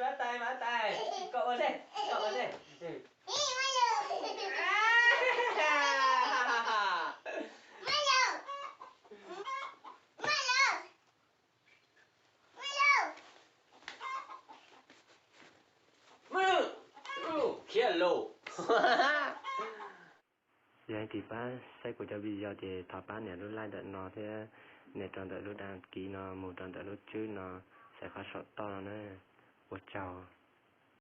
Mab tais, mab tais, koj ua ntej, koj ua ntej. Khiav lauj. Yog kis pab saib kuv cov video ces thov pab nias lub like ntawm no thiab nias rau ntawm lub đăng ký no mus rau ntawm lub tswb no, xaiv qhov saum toj no na. Ua tsaug.